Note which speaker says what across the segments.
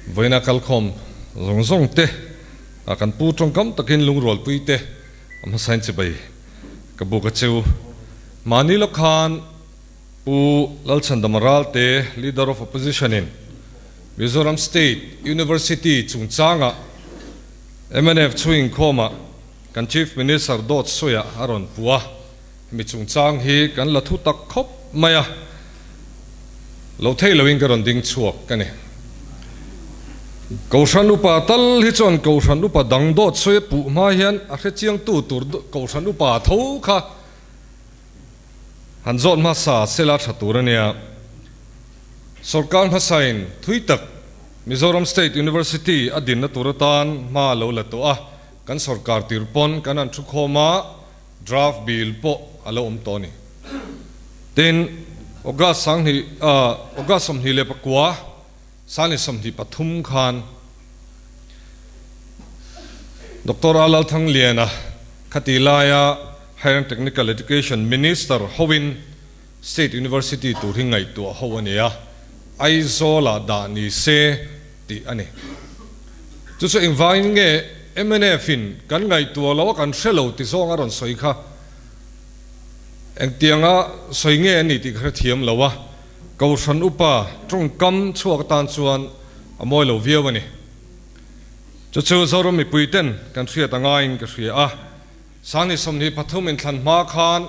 Speaker 1: Vawiina kalkhawm zawng zawng te, kan pu tawngkam takin lungrualpui te a hmasain chibai ka buk a cheu. Mahni lawk khan Pu Lalchhandama Ralte, Leader of Opposition in Mizoram State University chungchanga mnf chhuinkhawma kan Chief Minister dawt sawiah a rawn pu a. Hemi chungchang hi kan la thu tak khawp mai a, lo thei loin ka rawn ding chhuak ka ni. Kohhran upa tal hi chuan Kohhran upa dang dawt sawi a puh hma hian a hrechiangtu tur Kohhran upa tho kha han zawt hmasa sela tha tur a nia. Sorkar hmasain thui tak Mizoram State University a dinna tur atan hma a lo la tawh a, kan sorkar tir pawn kan han thukhawm a, Draft bill pawh a lo awm tawh a ni. Tin, August sanghnih August 29 sangni 23 khan Doctor A Lalthangliana khati laia Higher and Technical Education Minister hoin State University tur hi ngaihtuah ho a ni a, Aizawl-ah dah ni se tih a ni. Chu chu engvangin nge MNF-in kan ngaihtuah lo a kan hre lo ti zawng a rawn sawi kha engtianga sawi nge a ni tih ka hrethiam lo a, Kohhran upa tawngkam chhuak atan chuan a mawi lo viau a ni. Chu chu Zoram mipuiten kan hriat a ngaiin ka hria a, Sangni 23 inthlan hma khan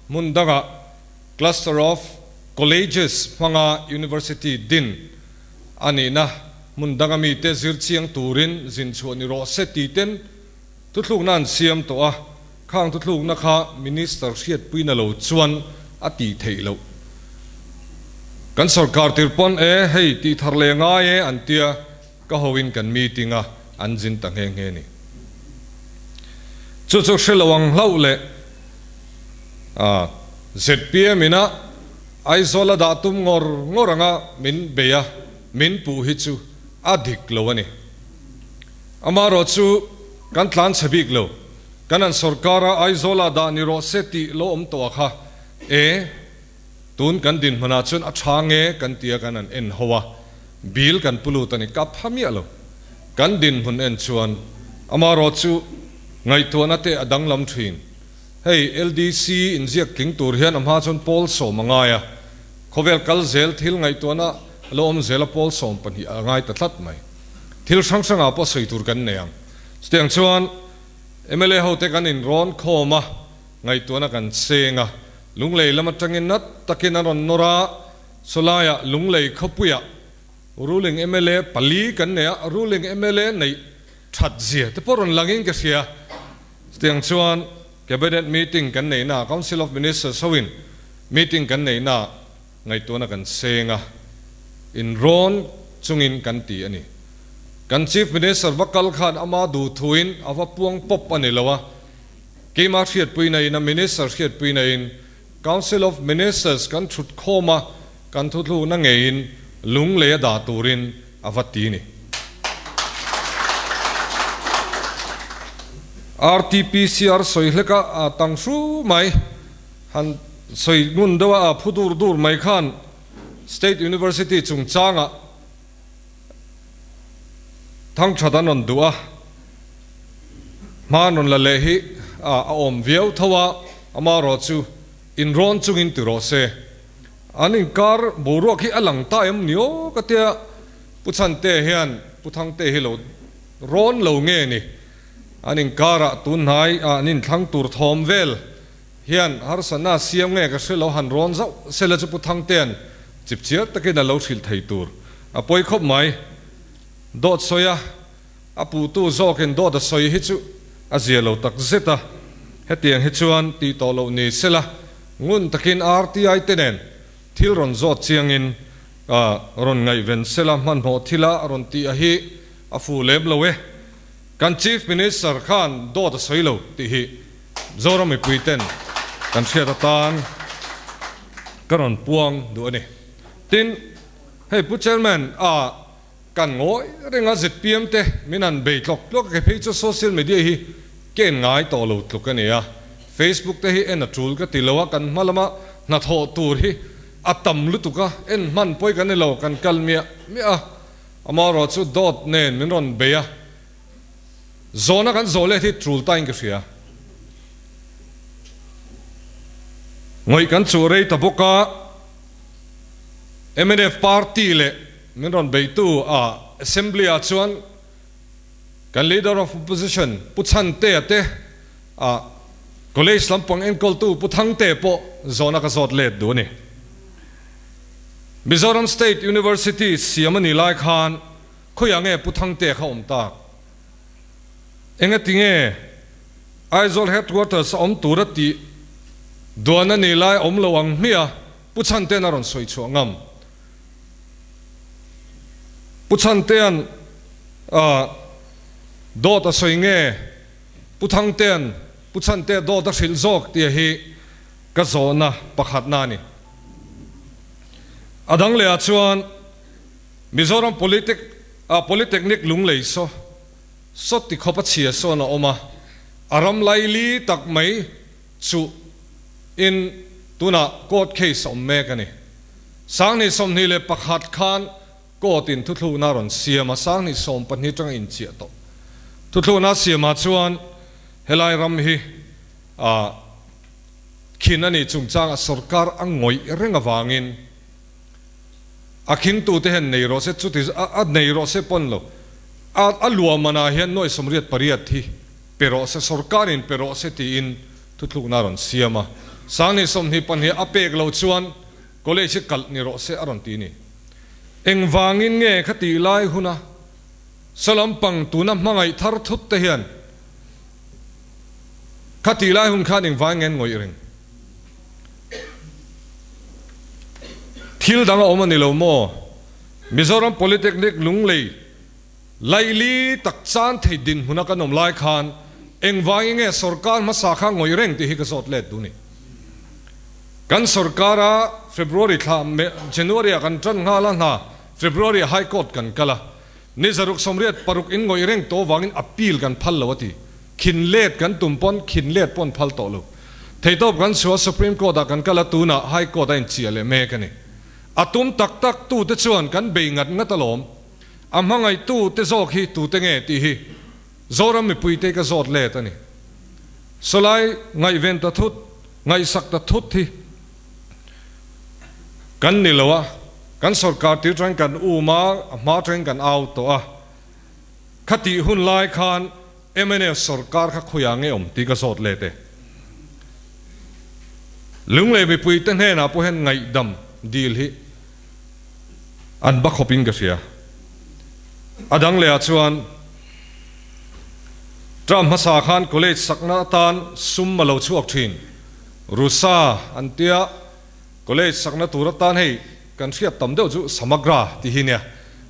Speaker 1: hmun dangah Cluster of Colleges hmanga University din a nihna hmun danga mite zir chiang turin zin chhuah ni rawh se tih ten thuthlukna an siam tawh a, khang thuthlukna kha Minister hriatpuina lo chuan a tih theih loh. Kan sorkar tir pawn e hei tih thar leh ngai e an tia ka hoin kan meeting a an zin ta nghe nghe ni. Chu chu hre lo ang hlauh leh a zpm ina Aizawl a dah tum ngawr ngawr anga min bei a, min puh hi chu a dik lo a ni. Amaherawh chu kan tlan chhe bik lo, kan an sorkar a Aizawl ah dah ni rawh se tih lo awm tawh a kha e, tun kan dinhmunah chuan a tha nge kan tia kan an en ho a, bill kan pu lut a ni, ka pha miah lo. Kan dinhmun en chuan amaherawh chu ngaihtuahna te a danglam thin. Hei LDC inziak tling tur hian a hma chuan pawl sawm a ngai a, khawvel kal zel thil ngaihtuahna a lo awm zel a pawl 12 a ngai ta tlat mai. Thil hrang hrangah pawh sawi tur kan nei ang. Chutiang chuan mla hote kan inrawn khawm a, ngaihtuahna kan cheng a, Lunglei lam atangin nat takin an rawn nawr a, sawlaiah Lunglei khawpuiah ruling mla pali kan nei a, ruling mla neih that zia te pawh rawn langin ka hria. Chutiang chuan Cabinet meeting kan neihna, Council of Ministers hoin meeting kan neihna ngaihtuahna kan seng a, inrawn chungin kan ti a ni. Kan Chief Minister va kal khan ama duh thuin a va puang pawp a ni lo a, keimah hriatpuina in a Minister hriatpuina in Council of Ministers kan thut khawm a, kan thuthlukna ngeiin lunglei a dah turin a va ti ni. RTPCR sawi hlek a a tang hru mai, han sawi ngun deuh a a phu dur dur mai khan State University chungchangah thangthat an rawn duh a, hma an rawn la leh hi a awm viau tho a, amaherawh chu inrawn chungin ti rawh se. An inkar boruak hi a lang ta em ni aw ka tia Pu Chhante hian Pu Thangte hi lo rawn lo nge ni? An inkarah tunhnai ah an inthlang tur thawm vel hian harsatna a siam nge ka hre lo han rawn zauh sela chu Pu Thangtean chipchiar takin a lo hrilh thei tur a pawi khawp mai. Dawt sawi a a puhtu zawkin dawt a sawi hi chu a zia lo tak zet a, hetiang hi chuan tih tawh loh ni sela ngun takin RTI te nen thil rawn zawt chiangin rawn ngaihven sela hmanhmawh thila rawn tih a hi a fuh lem lo e. Kan Chief Minister khan dawt a sawi lo tih hi Zoram mipui ten kan hriat atan ka rawn puang duh a ni. Tin, hei Pu Chairman a kan ngawi reng a zpm te min han bei tlawk tlawk a, kei phei chu social media hi ka en ngai tawh lo tluk a ni a, Facebook te hi en a tul ka ti lo a, kan hma lama hnathawh tur hi a tam lutuk a, en hman pawi kan ni lo, kan kal miah miah a. Amaherawhchu dawt nen min rawn bei a, zawhna kan zawh let hi tul tain ka hria. Ngawih kan chuh rei ta bawk a, mnf party leh min rawn beitu a Assembly ah chuan kan Leader of Opposition Pu Chhantea te a College lampang enkawltu Pu Thangtea pawh zawhna ka zawt let duh a ni. Mizoram State University siam a nih lai khan khawiah nge Pu Thangtea kha awm tak? Engati nge Aizawl Headquarters a awm tur a tih duan a nih lai awm lo ang hmiah Pu Chhantea'n a rawn sawi chhuah ngam? Pu Chhantea'n dawt a sawi nge Pu Thangtea'n Pu Chhantea dawt a hrilh zawk tih hi ka zawhna pakhatna a ni. A dang lehah chuan Mizoram Politic ah Polytechnic lunglei saw saw ti khawp a chhia sawn a awm a, a ram laili tak mai chu in tunah court case a awm mek a ni. Sanghnih 21 khan court in thuthlukna a rawn siam a, sanghnih 12 atanga inchiah tawh thuthlukna a siamah chuan helai ram hi ah Khin a nih chungchangah sorkar a ngawih reng avangin a khingtute hian nei rawh se, chuti a nei rawh se pawn lo, a a luahmanah hian nuai 88 hi pe rawh se, sorkarin pe rawh se tiin thuthlukna a rawn siam a. Sanghnih 22 a pek loh chuan college hi kalh ni rawh se a rawn ti ni. Engvangin nge khatih lai huna Sawlampang tuna hmangaih thar thut te hian Kha tih lai hun khan engvai nge an ngawih reng? Thil dang a awm a ni lo maw? Mizoram Polytechnic Lunglei laili tak chan thei dinhmuna kan awm lai khan engvai nge sorkar hmasa kha ngawih reng tih hi ka zawt let duh ni. Kan sorkara February thla January ah kan tan nghal a hna February ah High Court kan kal a, Ni zaruk 86 in ngawih reng tawh vangin appeal kan phal lo a ti. Khin let kan tum pawn khin let pawh an phal tawh lo. Theitawp kan chhuah Supreme Court ah kan kal a tunah High Court a inchiah leh mek a ni. A tum tak tak tu te chuan kan bei ngat ngat alawm. A hmangaih tu te zawk hi tu te nge tih hi Zoram mipui te ka zawt let a ni. Sawlai ngaihven ta thut, ngaihsak ta thut hi Kan ni lo a, kan sorkar tir tangin kan um a, a hma tangin kan au tawh a. Khatih hun lai khan mnf sorkar kha khawiah nge awm tih ka zawt let e. Lunglei mipuite hnenah pawh hian ngaihdam dil hi an ba khawpin ka hria. A dang lehah chuan term hmasa khan college sakna atan sum a lo chhuak thin. Rusa an tia college sakna tur atan hei kan hriat tam deuh chu Samagra tih hi nia,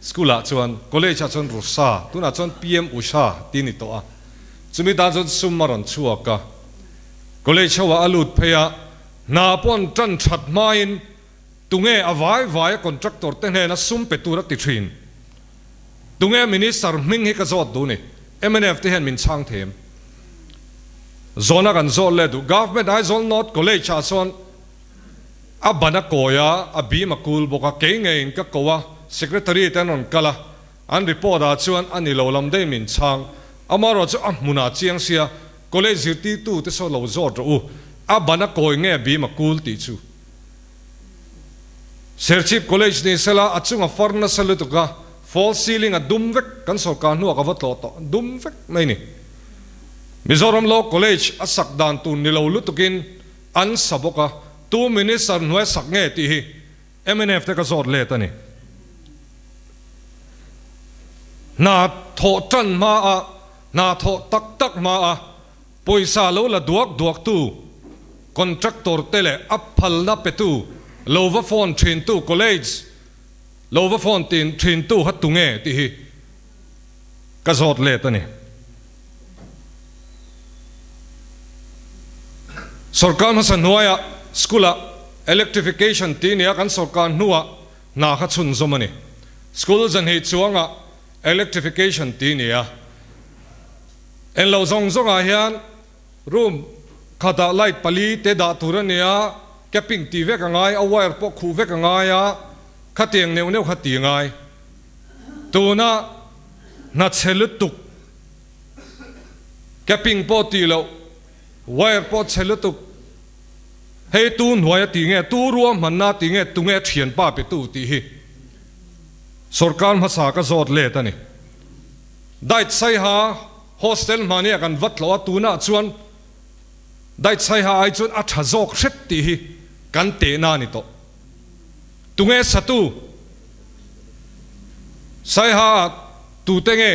Speaker 1: school ah chuan college ah chuan Rusa tunah chuan PM Usha tih ni tawh a, chumi tan chuan sum a rawn chhuak a, college ho ah a lut phei a, hna pawh an tan that hmain tunge a vai vai a contractor te hnena sum pe tur a ti thin, tunge minister hming hi ka zawt duh ni. Mnf te hian min chhang thei em? Zawhna kan zawt leh duh. Government Aizawl North College ah chuan a ban a kawi a, a bim a kul bawk a, kei ngeiin ka ko a, Secretary te an rawn kal a, an report ah chuan a ni lo lam daih min chhang. Amaherawhchu a hmunah chiang sia College zirtirtu te saw lo zawt rawh u, a ban a kawi nge a bim a kul tih chu. Serchhip College ni sela a chunga far nasa lutuk a, false ceiling a dum vek, kan sorkar hnuah ka va tlawh tawh, dum vek mai ni. Mizoram Law College a sak dan tur ni lo lutukin an sa bawk a, tu Minister hnuai sak nge tih hi mnf te ka zawt let a ni. Hna thawh tan hma a, hna thawh tak tak hma a, Pawisa lo la duak duaktu contractor te leh a phalna petu lo va phone thintu college lo va phone tin thintu kha tunge tih hi ka zawt let a ni. Sorkar hmasa hnuaiah school ah electrification tih nia kan sorkar hnuah hna kha chhunzawm a ni. School zanhnih chuangah electrification tih nia. En lo zawng zawngah hian room khatah light pali te dah tur a nia, capping tih vek a ngai, a wire pawh khuh vek a ngai a, khatiang neuh neuh kha ti a ngai. Tuna hna chhe lutuk capping pawh tih loh wire pawh chhe lutuk hei tu hnuaia tih nge tu ruahmanna tih nge tunge thianpa pe tu tih hi sorkar hmasa ka zawt let a ni. Diet Saiha hostel hmahni ah kan vat tloh a tunah chuan Diet Saiha ai chuan a tha zawk hret tih hi kan tehna a ni tawh. Tunge satu? Saiha ah tute nge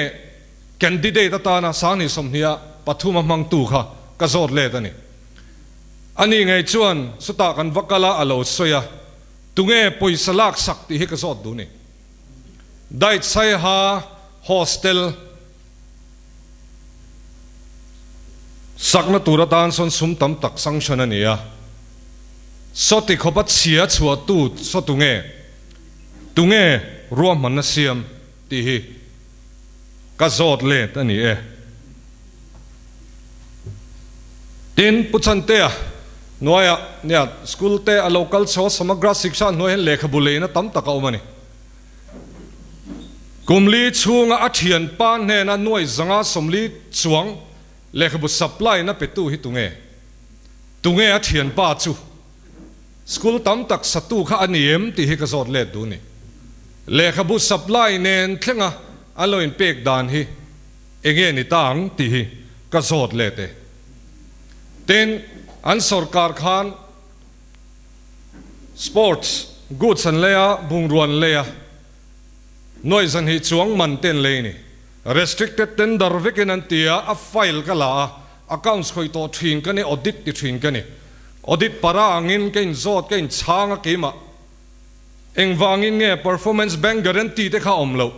Speaker 1: candidate atana Sanghnih 20 ah pathum a hmangtu kha ka zawt let a ni. Ani ngei chuan chutah kan va kal a a lo sawi a, tunge pawisa lak sak tih hi ka zawt duh ni. Diet Saiha hostel Sakna tur atan sawn sum tam tak sanction a ni a, sawti khawpa chhia chhuahtu saw tunge, tunge ruahmanna siam tih hi ka zawt let a ni e. Tin, Pu Chantea hnuaiah nia school te a lo kal chho a, Samagra Shiksha hnuai hian lehkhabu leina tam tak a awm a ni. Kum li chhunga a thianpa hnena nuai zanga 40 chuang lehkhabu supply na petu hi tunge? Tunge a thianpa chu? School tam tak satu kha a ni em tih hi ka zawt let duh ni. Lehkhabu supply nen thlenga an lo inpek dan hi enge ni ta ang tih hi ka zawt let e. Tin, an sawrkar khan. Sports goods an lei a, bungrua an lei a, nuaih 200 chuang man te an lei a ni. Restricted tender vekin an ti a, a file ka la a, accounts khawih tawh thin ka ni, audit ti thin ka ni. Audit para angin ka inzawt, ka inchhang a keimah. Engvangin nge performance bank guarantee te kha a awm loh?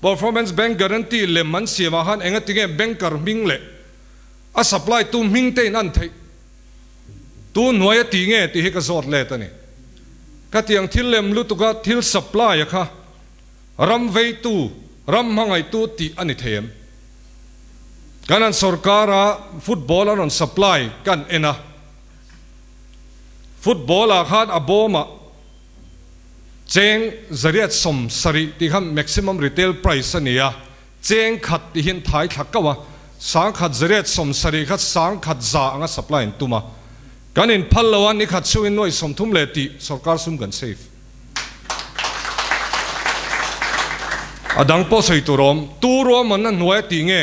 Speaker 1: Performance bank guarantee lem an siamah khan engatinge banker hming leh a supply tu hming te in an theih? Tu hnuai a ti nge tih hi ka zawt let a ni. Khatiang thil lem lutuka thil supply a kha ram veitu, ram hmangaihtu tih a ni thei em? Kan an sorkara football an rawn supply kan en a, football ah khan a bawmah cheng 870 tih kha maximum retail price a ni a, Cheng khat ti hian thai thla kauh a, 1870 kha 1100 anga supply an tum a. Kan inphal lo a, ni khat chhungin nuai 30 leh tih sorkar sum kan save. A dang pawh sawi tur awm, tu ruahmanna hnuai a tih nge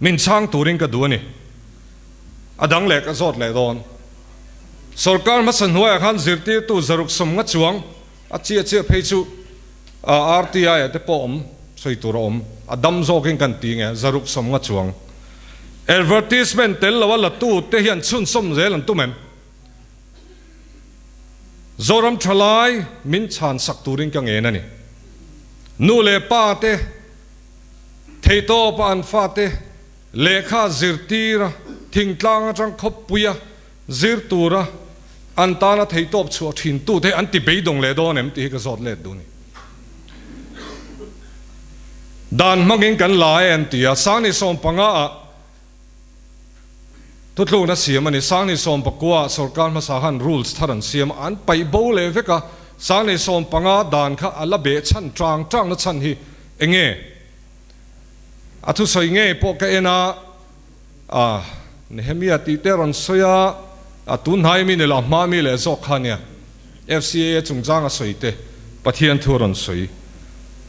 Speaker 1: min chhang turin ka duh a ni. A dang leh ka zawt leh dawn. Sorkar hmasa hnuaiah khan zirtirtu 650 chuang a chiah chiah phei chu RTI ah te pawh awm sawi tur a awm, a dam zawkin kan ti nge 650 chuang. Advertisement tel lo a la tu te hian chhunzawm zel an tum em? Zoram thalai min chhan sak turin ka ngen a ni. Nu leh pa te theitawpa an fate lehkha zirtira thingtlang atang khawppuia Zir tura an tana theitawp chhuah thin tute an ti beidawng leh dawn em tih hi ka zawt let duh a ni. Dan hmangin kan la e an ti a, 2015 ah thutlukna siam a ni, 2019 ah sorkar hmasa khan rules thar an siam a, an paih bo leh vek a, 2015 dan kha a la beh chhan tang tang na chhan hi enge? A thusawi ngei pawh ka en a. A, Nehemia tih te rawn sawi a, a tun hnai mi ni lo, a hma mi leh zawk kha nia. FCAA chungchang a sawi te, Pathian thu a rawn sawi.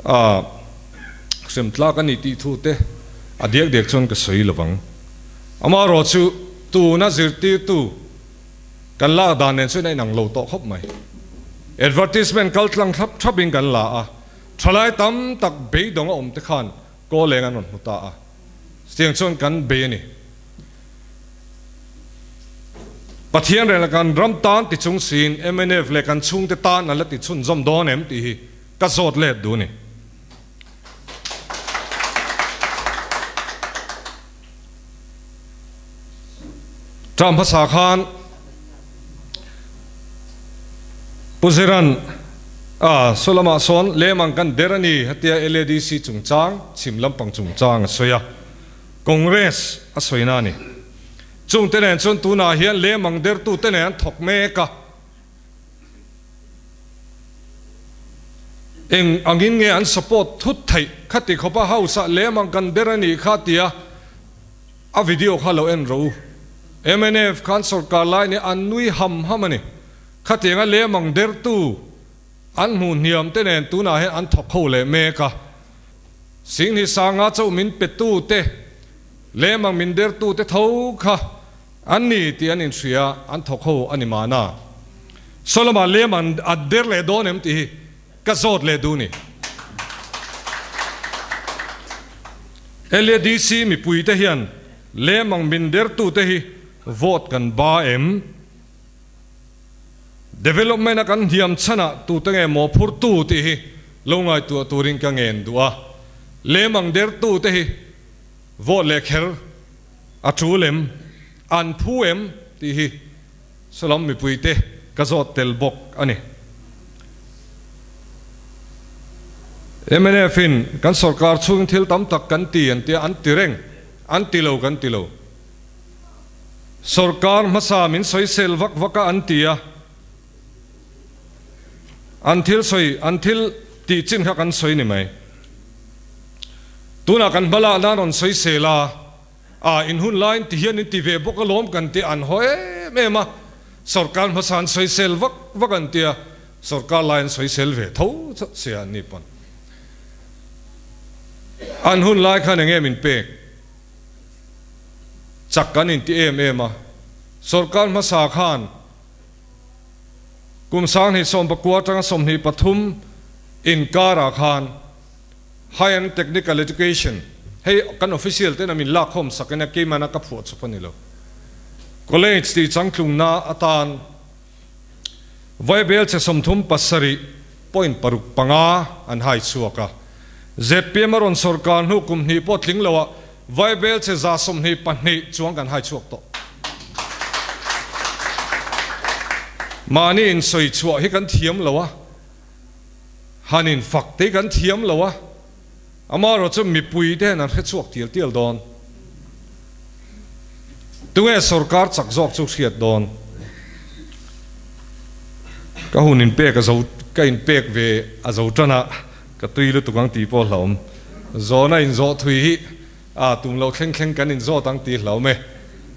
Speaker 1: A, hrem tlak a ni tih thu te a diak diak chuan ka sawi lovang. Amaherawh chu tuna zirtirtu kan lak dan nen chuan a inang lo tawh khawp mai. Advertisement kal tlang thlap thlapin kan la a, thalai tam tak beidawng a awm te khan kawl eng an rawn hmu ta a. Chutiang chuan kan bei a ni. Pathian reng leh kan ram tan ti chung siin mnf leh kan chhungte tan an la ti chhunzawm dawn em tih hi ka zawt let duh a ni. Term hmasa khan Pu Ziran a saw lamah sawn lem ang kan der a ni hetia LADC chungchang chhim lampang chungchang a sawi a, Congress a sawi na a ni. Chungte nen chuan tunah hian lem ang dertute nen an thawk mek a. Eng angin nge an support thut theih khati khawpa house ah lem ang kan ber a nih kha tia a video kha lo en rawh u. Mnf khan sorkar lai nih an nui ham ham a ni. Khatianga lem ang dertu an hmuh hniam te nen tunah hian an thawk ho leh mek a. Singni sanga chauh min petu te lem ang min dertu te tho kha an ni tih an inhria an thawk ho a ni mahna. Solomon lem an a der leh dawn em tih hi ka zawt leh duh ni. LADC mipui te hian lem ang min dertu te hi vote kan ba em? Development a kan hniam chhanah tute nge mawhphurtu tih hi lo ngaihtuah turin ka ngen duh a. Lem ang dertu te hi vote leh kher a tul em, an phu em tih hi Salam mipuite ka zawt tel bawk a ni. Mnf in kan sorkar chhungin thil tam tak kan ti an tia, an ti reng, an ti lo kan ti lo. Sorkar hmasa min sawisel vak vak a an ti a, an thil sawi, an thil tih chin kha kan sawi ni mai. Tunah kan hma lah nan rawn sawisel a, a in hun laiin ti hian in ti ve bawk alawm kan ti an haw em em a, sorkar hmasa an sawisel vak vak an ti a, sorkar lai an sawisel ve tho sia an ni pawn. An hun lai khan eng nge min pek? Chak kan inti em em a, sorkar hmasa khan kum 2019 atanga 23 inkarah khan High and Technical Education, hei kan official ten a min lakkhawm sak ania keimahna ka phuah chawp a ni lo, College tih changtlungna atan Vaibel che 37.65 an hai chhuak a, zpm a rawn sorkar hnu kum hnih pawh tling loah Vaibel che 122 chuang kan hai chhuak tawh. Mahni insawi chhuah hi kan thiam lo a, han infak te hi kan thiam lo a, amaherawh chu mipui te hian an hre chhuak tial tial dawn. Tunge sorkar chak zawk chu hriat dawn? Ka hun inpek a zo, ka inpek ve a zo tan a, ka tui lutuk ang tih pawh hlauhawm. Zawhna inzawh thui hi a tum loh thleng thleng kan inzawt ang tih hlauhawm e.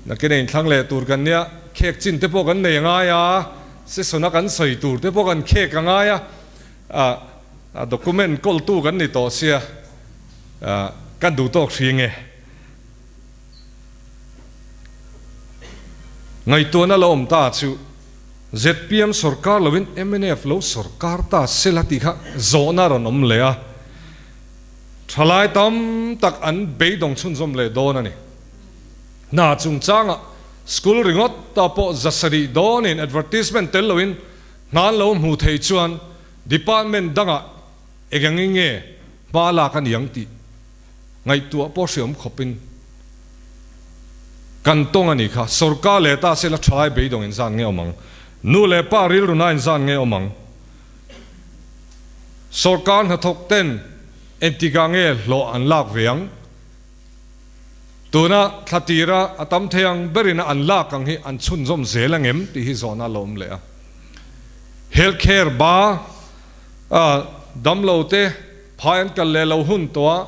Speaker 1: Nakin a inthlang leh tur kan nia, khek chin te pawh kan nei a ngai a, session a kan sawi tur te pawh kan khek a ngai a, a document kawltu kan ni tawh sia, kan duh tawk hri nge? Ngaihtuahna lo awm ta chu zpm sorkar loin mnf lo sorkar ta sela tih kha zawhna a rawn awm leh a, thalai tam tak an beidawng chhunzawm leh dawn a ni. Hna chungchangah school ringawt ta pawh 700 dawnin advertisement tel loin hna an lo hmu thei chuan department dangah eng angin nge hma lak a ni ang tih ngaihtuah pawh hriam khawpin kan tawng a nih kha. Sorkar leh ta sela thalai beidawng inzan nge awm ang? Nu leh pa rilruna inzan nge awm ang? Sorkar hnathawk ten engtikah nge hlawh an lak ve ang? Tuna thla tira a tam thei ang berin a an lak ang hi an chhunzawm zel ang em tih hi zawhna a lo awm leh a. Health care ba a damlo te phai an kal leh lo hun tawh a,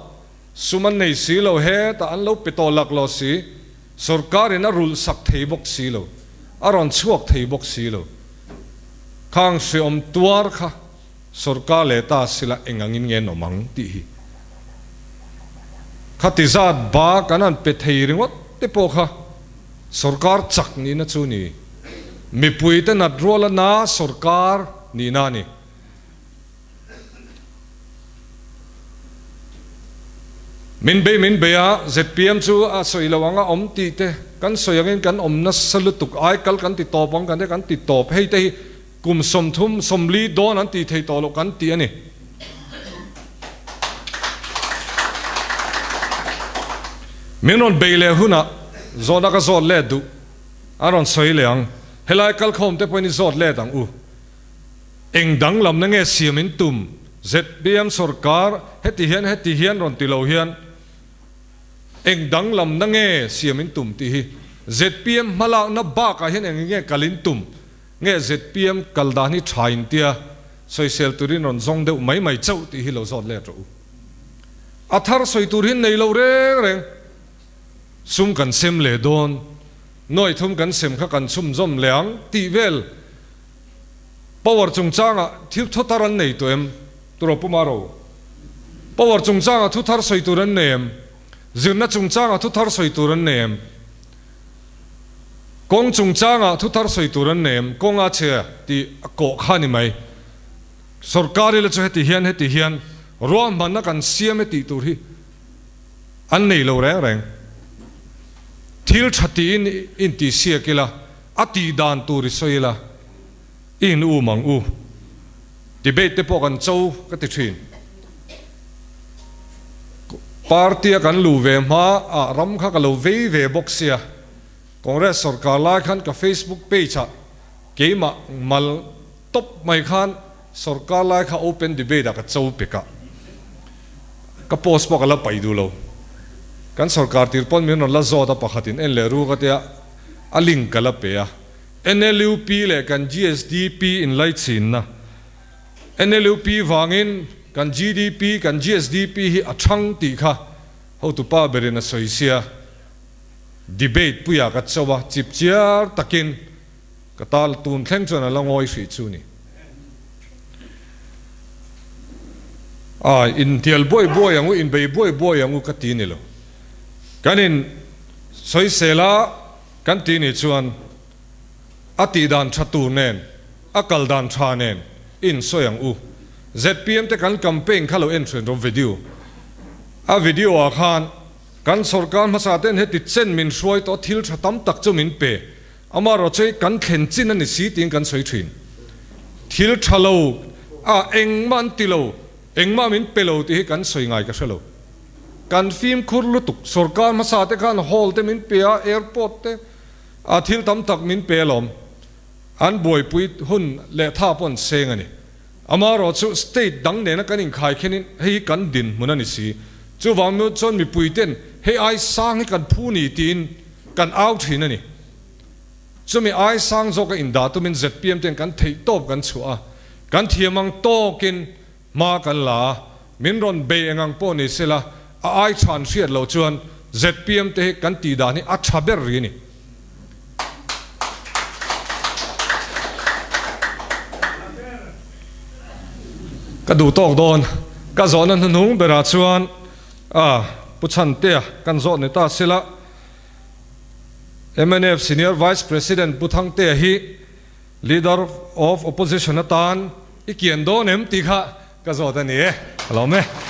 Speaker 1: sum an nei si lo hetah an lo pe tawh lak lo si, sorkarin a rulh sak thei bawk si lo, a rawn chhuak thei bawk si lo. Khang hreawm tuar kha sorkar leh ta sila eng angin nge an awm ang tih hi. Khati zat ba kan han pe thei ringawt te pawh kha sorkar chak nihna chu ni. Mipuite nat ruala na sorkar nihna a ni. Min bei min bei a, zpm chu a sawi lo ang a awm tih te kan sawi angin kan awm nasa lutuk ai kal kan ti tawp ang kan te kan ti tawp hei te hi kum 30 40 dawn an tih thei tawh loh kan ti a ni. Min rawn bei leh hunah zawhna ka zawt let duh a rawn sawi leh ang, helai kalkhawm te pawhin i zawt let ang u. Eng danglamna nge siam in tum? Zpm sorkar heti hian heti hian rawn ti lo hian eng danglamna nge siam in tum tih hi zpm hmalakna bakah hian eng nge kal in tum nge zpm kal dan hi tha in tia Sawisel turin rawn zawng deuh mai mai chauh tih hi lo zawt let rawh u. A thar sawi tur hi nei lo reng reng. Sum kan sem leh dawn, nuai thum kan sem kha kan chhumzawm leh ang tih vel power chungchangah thil thaw thar an nei tawh em? Turaw Pu Maro, power chungchangah thu thar sawi tur an nei em? Zirna chungchangah thu thar sawi tur an nei em? Kawng chungchangah thu thar sawi tur an nei em? Kawng a chhe tih a kawh kha a ni mai. Sorkar ila chu heti hian heti hian ruahmanna kan siam e tih tur hi an nei lo reng reng. Thil tha tiin intihsiak ila, a tih dan tur i sawi ila, i in um ang u. Debate te pawh kan cho ka ti thin. Party a kan luh ve hma ah ram kha ka lo vei ve bawk sia. Congress sorkar lai khan ka Facebook page ah keimah mal tawp mai khan sorkar lai kha open debate ah ka cho pek a. Ka post pawh ka la paih duh lo. Kan sorkar tir pawn min rawn la zawt a pakhat in en leh ru ka tia a link ka la pe a. NLUP leh kan GSDP inlaichinna, NLUP vangin kan GDP, kan GSDP hi a thang tih kha hotupa berin a sawi sia. Debate puiah ka cho a, chip chiar takin ka tal tun thleng chuan a la ngawi hrih chu ni. Ai, intial buai buai ang u, inbei buai buai ang u ka ti ni lo. Kan in sawisel a. Kan tih nih chuan a tih dan tha tur nen, a kal dan tha nen i insawi ang u. Zpm te kan campaign kha lo en hren rawh video. A video ah khan kan sorkar hmasa ten heti chen min hruai tawh thil tha tam tak chu min pe. Amaherawhchu hei kan thlen chin a ni si tiin kan sawi thin. Thil tha lo a engmah an ti lo, engmah min pe lo tih hi kan sawi ngai ka hre lo. Kan fimkhur lutuk, sorkar hmasa te khan hall te min pe a, airport te a thil tam tak min pe alawm. An buaipui hun leh tha pawh an seng a ni. Amaherawhchu state dang nena kan inkhai khenin hei hi kan dinhmun a ni si. Chuvang nu chuan mipui ten hei ai sang hi kan phu ni tiin kan au thin a ni. Chumi ai sang zawka indah tumin zpm ten kan theih tawp kan chhuah a, kan thiam ang tawkin Hma kan la a, min rawn bei eng ang pawh ni sela, a ai chhan hriat loh chuan zpm te hi kan tih dan hi a tha ber ri a ni. Ka duh tawk dawn. Ka zawhna hnuhnung berah chuan a Pu Chhantea kan zawh ni ta sela, mnf Senior Vice President Pu Thangtea hi Leader of Opposition atan i kian dawn em tih kha ka zawt a ni e. Ka lawm e.